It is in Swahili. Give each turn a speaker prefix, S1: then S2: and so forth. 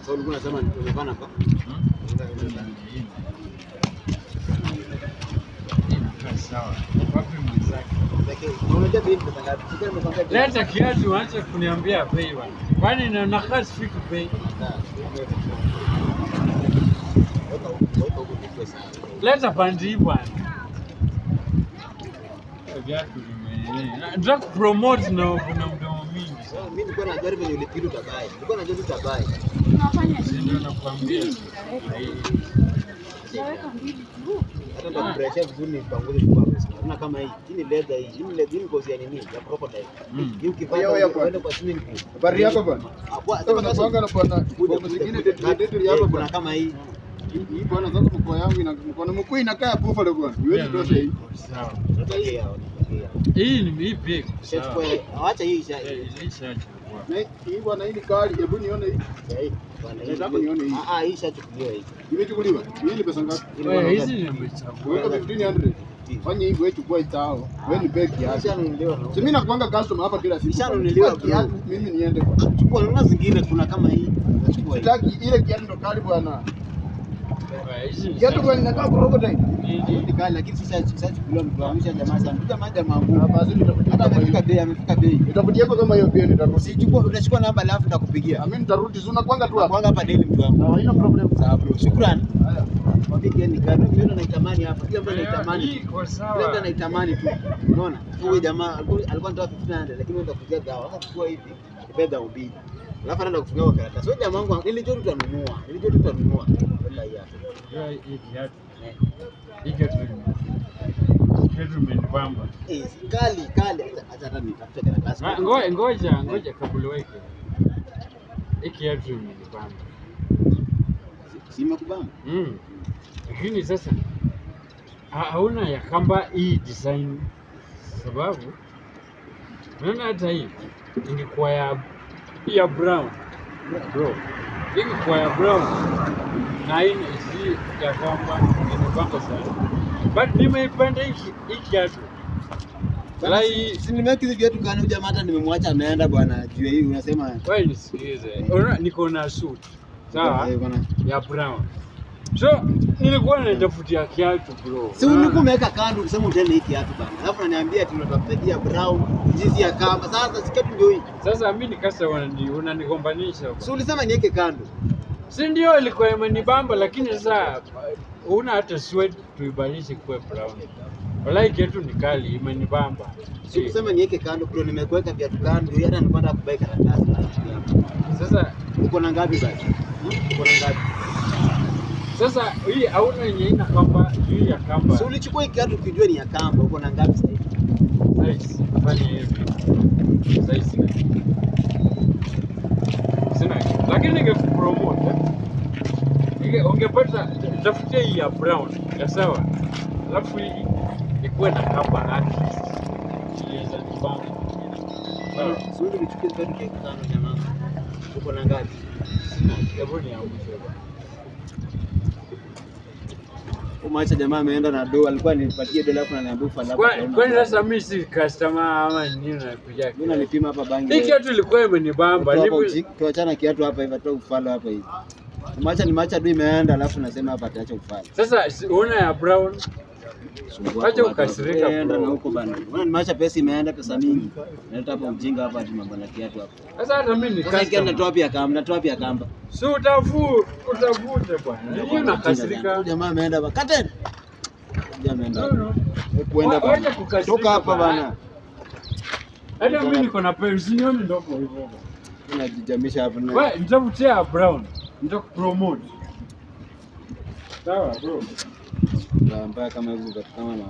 S1: Sasa ulikuwa unasema umevana kwa
S2: Sawa. Wapi mwenzake?
S1: Unajua bei ni pesa ngapi? Sasa nimekwambia bei.
S2: Leta kiatu, acha kuniambia bei bwana. Kwani na nakaa sifiki bei.
S1: Weka weka huko pesa.
S2: Leta pandi hii bwana. Viatu nataka kupromote na kuna mdomo mingi.
S1: Sasa mimi nilikuwa najua venye ulipili utabai. Nilikuwa najua utabai.
S3: Unafanya
S2: Si
S3: nini?
S2: ndio nakwambia.
S3: Mbili nitaweka. Nitaweka mbili tu.
S1: Hata nitakubreshia vizuri nipanguze chukua pesa. Unaona kama hii. Hii ni leather hii. Hii ni leather, hii ni ngozi ya nini? Ya crocodile. Hii ukivaa
S4: Oya, oya, bwana.
S1: uende kwa swimming pool.
S4: Habari yako bwana?
S1: Ah, kwa
S4: Sasa unakuanga na bwana
S1: Kuja,
S4: bomu zingine
S1: kuja,
S4: detu detu
S1: kuja.
S4: yako
S1: Kuna
S4: bwana.
S1: kama hii.
S4: Hii bwana sasa mkoa yangu ina mkono mkuu inakaa buffalo bwana. Iwezi tosha hii.
S2: Sawa.
S1: Sasa hii yao.
S2: Hii ni hii pia iko sawa.
S1: Shachukua. Acha hii isha.
S2: Eh, hii ishachukua.
S4: Na hii bwana hii ni kali, hebu nione hii.
S1: Hii. Bwana, hii.
S4: Nataka nione hii.
S1: Ah, ah, hii ishachukuliwa hii.
S4: Imechukuliwa. Hii ni pesa ngapi?
S2: Wewe hizi nimechagua.
S4: Weka 1500. Fanya hivi wewe chukua itao. Wewe nipe kiasi.
S1: Ishanunuliwa na
S4: Si mimi nakuanga customer hapa kila siku.
S1: Ishanunuliwa,
S4: Chukua kiatu mimi niende bwana.
S1: Chukua, unaona zingine kuna kama hii. Nachukua hii.
S4: Sitaki ile kiatu ndo kali bwana.
S2: Wewe, hizi ni
S4: Kiatu bwana inakaa crocodile.
S2: nini?
S1: Ni kali lakini sisi ishachukuliwa mtu wangu jamaa sana. Jamaa jamaa wangu.
S4: Ah, basi nitakutia
S1: Hata
S4: kama
S1: amefika
S4: hiyo.
S1: bei, amefika bei.
S4: Nitakutia kama hiyo pia nitarudi.
S1: Usichukua, utachukua namba alafu nitakupigia.
S4: Mimi nitarudi, si unakuanga tu hapa.
S1: Kwanza hapa daily mtu wangu.
S4: Na haina problem.
S1: Sawa bro. Shukrani.
S4: Haya.
S1: Mwambie ni kali. Mimi ndo naitamani hapa. Kila mtu anaitamani.
S2: Hii iko
S1: Kila mtu
S2: sawa.
S1: anaitamani tu. Unaona? Huyu jamaa alikuwa anatoa 1500 lakini wewe utakujia gawa. Sasa kuchukua hivi, nipe dhao mbili. Alafu anaenda kufunga kwa karatasi. Wewe jamaa wangu nilijua tu utanunua. Nilijua tu utanunua. Weka hii hapa.
S2: Hiyo hii kiatu. Hii kiatu kiatu imenibamba.
S1: Eh, kali kali. Acha hata nitafute karatasi.
S2: Ngoja ngoja ngoja kabla uweke. Hii kiatu imenibamba.
S1: Si imekubamba?
S2: Mm. Lakini sasa hauna ya kamba hii design, sababu unaona hata hii ingekuwa ya brown bro, ingekuwa ya brown na hii si ya kamba imenibamba sana, but nimeipenda hii kiatu. Walai,
S1: Si nimeweka hizi viatu kana jamaa hata nimemwacha ameenda bwana. Juu ya hii unasema
S2: wewe nisikilize, unaona niko na suit sawa
S1: Eh, bwana.
S2: ya brown, so nilikuwa natafutia kiatu bro.
S1: Si ulikuwa umeweka kando ukisema utaenda hii kiatu bana. Alafu unaniambia ati unatafutia brown jinsi ya kamba. Sasa si kiatu ndio hii.
S2: Sasa mimi nikasa unanigombanisha.
S1: Si ulisema niweke kando.
S2: Si ndio ilikuwa imenibamba, lakini sasa huna hata sweat tuibadilishe kuwe brown. Walai kiatu ni kali, imenibamba.
S1: Si ulisema niweke kando bro, nimekuweka viatu kando. Hata nilikuwa nataka kubai karatasi bana.
S2: Sasa
S1: Uko na ngapi basi? Uko na ngapi?
S2: sasa hii hauna yenye ina kamba juu ya kamba.
S1: Si ulichukua hii kiatu ukijua ni ya kamba. Uko na ngapi sasa hivi?
S2: Sasa fanya hivi. Sasa sina. Sina. Lakini ningekupromote. Eh? Ungepata tafutia hii ya brown, ya sawa. Alafu hii ikuwe na kamba at least. Iliweza nibamba. Sawa.
S1: Si ulichukua viatu kiweka kando jamaa. Uko na ngapi?
S2: Sina. Hebu niangushe bwana.
S1: Umacha jamaa ameenda na do, alikuwa nipatie dola alafu ananiambia ufala hapa.
S2: Kwani sasa mimi si customer ama nini unakuja?
S1: Mimi nanipima hapa bangi.
S2: Hii kiatu ilikuwa imenibamba.
S1: Toa hapa Tuachana kiatu hapa hivi, toa ufalo hapa hivi. Umacha nimeacha do imeenda alafu nasema hapa ataacha ufalo.
S2: Sasa una ya brown.
S1: Sumbua
S2: Acha
S1: watu.
S2: ukasirika,
S1: Enda
S2: bro.
S1: na huko bana. Unaona nimeacha pesa imeenda pesa mingi. Naleta hapa ujinga hapa ati mambo na kiatu hapa.
S2: Sasa hata mimi ni
S1: Sasa kiatu
S2: customer.
S1: natoa pia kamba, natoa pia kamba.
S2: Si utafute bwana. Nini unakasirika?
S1: Huyu jamaa ameenda hapa. Katen. Jamaa ameenda.
S2: No, no.
S1: Kuenda
S2: Wacha
S1: bana.
S2: kukasirika
S1: Toka hapa
S2: bana.
S1: bana.
S2: Hata mimi niko na pesa, usinione ndogo hivyo.
S1: Unajijamisha hapa.
S2: Wewe nitafutia ya brown. Nitakupromote. Sawa bro.
S1: Mbaya kama hivyo kama na